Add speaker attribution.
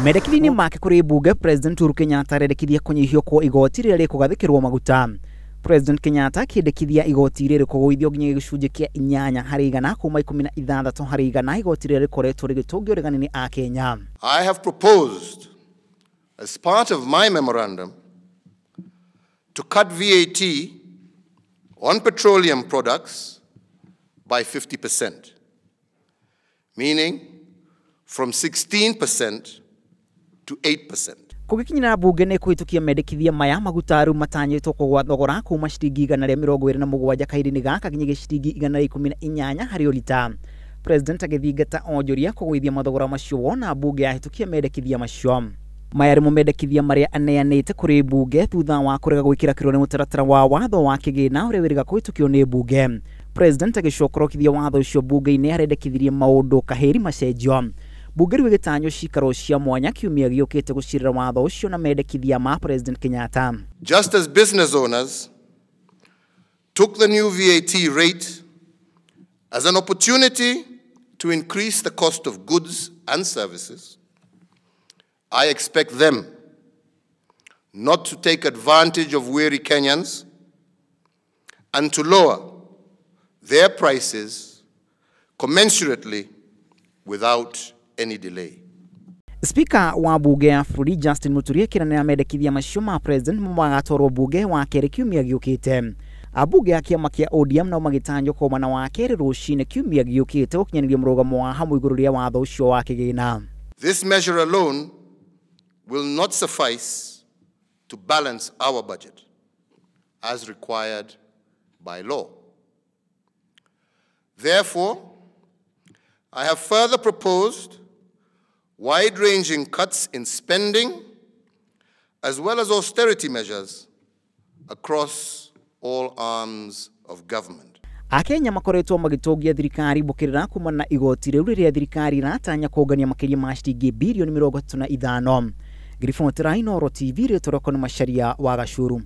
Speaker 1: Mendekithia-inĩ make kũrĩ mbunge, President Uhuru Kenyatta arendekithia kũnyihio kwa igoti rĩrĩa rĩkũgathĩkĩrwo maguta. President Kenyatta akĩendekithia igoti rĩrĩ kũgũithio nginya gĩcunjĩ kĩa 8% kuma 16% igoti rĩrĩa rĩkoretwo rĩgĩtũngio ũregani-inĩ a Kenya.
Speaker 2: I have proposed as part of my memorandum to cut VAT on petroleum products by 50%, meaning from 16% to 8%.
Speaker 1: Kũgĩkinyĩra mbunge nĩ kũhĩtũkia mendekithia maya, maguta rĩu matanyĩtwo kũgũa thogora kuma ciringi 127 kahinda-inĩ gaka nginya ciringi 118 harĩ o rita. President agĩthingata onjoria kũgũithia mathogora macio wona mbunge yahĩtũkia mendekithia macio. Maya nĩmo mendekithia marĩa aneanĩte kũrĩ mbunge thutha wa kũrega gwĩkĩra kĩrore mũtaratara wa watho wa kĩgĩna ũrĩa wĩrĩga kũhĩtũkio nĩ mbunge. President agĩcokorokithia watho ũcio mbunge-inĩ arendekithirie maũndũ kahĩri macenjio. Mbunge rĩu ĩgĩtanywo cikaro cia mwanya kiumia gĩũkĩte gũcirĩra watho ũcio na mendekithia ma President Kenyatta.
Speaker 2: Just as business owners took the new VAT rate as an opportunity to increase the cost of goods and services, I expect them not to take advantage of weary Kenyans and to lower their prices commensurately without any delay.
Speaker 1: Spika wa bunge ya bũrũri Justin Muturi akĩranĩra mendekithia macio ma President magatwarwo bunge wa kerĩ kiumia gĩũkĩte. Ambunge a kĩama kĩa ODM nao magĩtanywo kũgomana wa kerĩ rũcinĩ kiumia gĩũkĩte gũkinyanĩria mũrũgamo wa hamwe igũrũ rĩa watho ũcio wa kĩgĩna.
Speaker 2: This measure alone will not suffice to balance our budget as required by law. Therefore, I have further proposed wide-ranging cuts in spending as well as austerity measures across all arms of government.
Speaker 1: Akenya makoretwo magĩtũngia thirikari mbũkĩrĩra kumana na igoti rĩu rĩrĩa thirikari ĩratanya kũngania makĩria ma ciringi birioni 35. Ngiriboti ra Inooro TV, rĩtwa rĩakwa nĩ Macharia wa Gacuru.